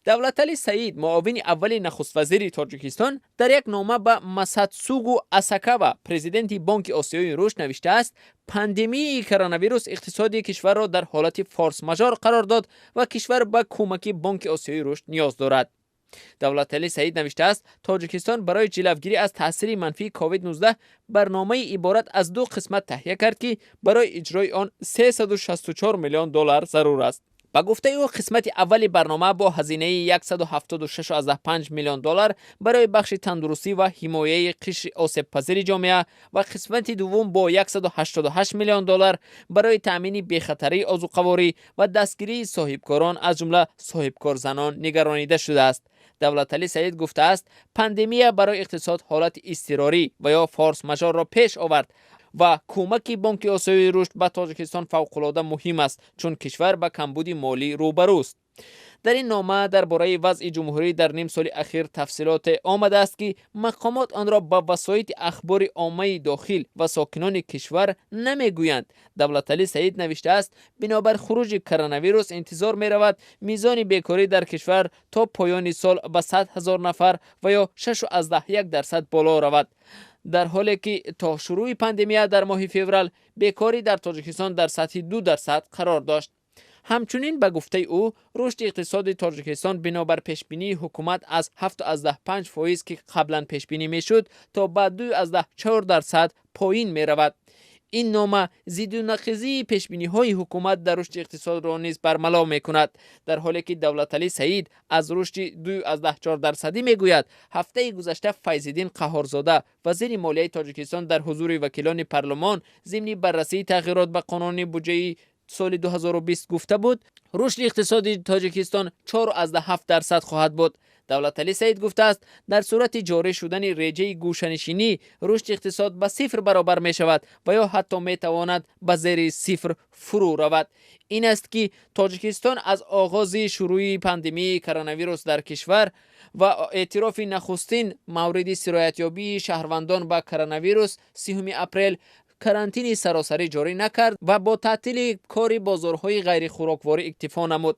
Давлатали Саид, муовини аввали нахуствазири Тоҷикистон, дар як нома ба Масатсугу Асакава, президенти Бонки Осиёи Рушд, навиштааст: пандемияи коронавирус иқтисоди кишварро дар ҳолати форс-мажор қарор дод ва кишвар ба кӯмаки Бонки Осиёи Рушд ниёз дорад. Давлатали Саид навиштааст, Тоҷикистон барои ҷилавгирӣ аз таъсири манфии COVID-19 барномаи иборат аз ду қисмат таҳия кард, ки барои иҷрои он 364 миллион доллар зарур аст. Ба гуфтаи ӯ, қисмати аввали барнома бо ҳазинаи 176,5 миллион доллар барои бахши тандурустӣ ва ҳимояи қишри осебпазири ҷомеа ва қисмати дуввум бо 188 миллион доллар барои таъмини бехатарии озуқаворӣ ва дастгирии соҳибкорон, аз ҷумла соҳибкорзанон, нигаронида шудааст. Давлатали Саид гуфтааст, пандемия барои иқтисод ҳолати изтирорӣ ва ё форс-мажорро пеш овард ва кӯмаки Бонки Осиёи Рушд ба Тоҷикистон фавқулода муҳим аст, чун кишвар ба камбуди молӣ рӯбарӯст. Дар ин нома дар бораи вазъи ҷумҳурӣ дар ним соли ахир тафсилоте омадааст, ки мақомот онро ба васоити ахбори оммаи дохил ва сокинони кишвар намегӯянд. Давлаталӣ Саид навиштааст, бинобар хуруҷи коронавирус интизор меравад, мизони бекорӣ дар кишвар то поёни сол ба 100 000 нафар ва ё 6,1% боло равад, дар ҳоле ки то шурӯъи пандемия дар моҳи феврал бекорӣ дар Тоҷикистон дар сатҳи 2% қарор дошт. Ҳамчунин, ба гуфтаи ӯ, рушди иқтисоди Тоҷикистон бинобар пешбинии ҳукумат аз 7,5%, ки қаблан пешбинӣ мешуд, то ба 2,4% поин меравад. Ин нома зидду нақизии пешбиниҳои ҳукумат дар рушди иқтисодро низ бармало мекунад. Дар ҳоле ки Давлаталӣ Саид аз рушди 2,4 дарсадӣ мегӯяд, ҳафтаи гузашта Файзиддин Қаҳҳорзода, вазири молияи Тоҷикистон, дар ҳузури вакилони парлумон зимни баррасии тағйирот ба қонуни буҷаи соли 2020 гуфта буд, рушди иқтисоди Тоҷикистон 4,7% хоҳад буд. Давлаталӣ Саид гуфтааст, дар сурати ҷорӣ шудани реҷаи гӯшанишинӣ рушди иқтисод ба сифр баробар мешавад ва ё ҳатто метавонад ба зери сифр фурӯ равад. Ин аст ки Тоҷикистон аз оғози шурӯъи пандемияи коронавирус дар кишвар ва эътирофи нахустин мавриди сироятёбии шаҳрвандон ба коронавирус 30 апрел карантини саросарӣ ҷорӣ накард ва бо таътили кори бозорҳои ғайрихӯрокворӣ иктифо намуд.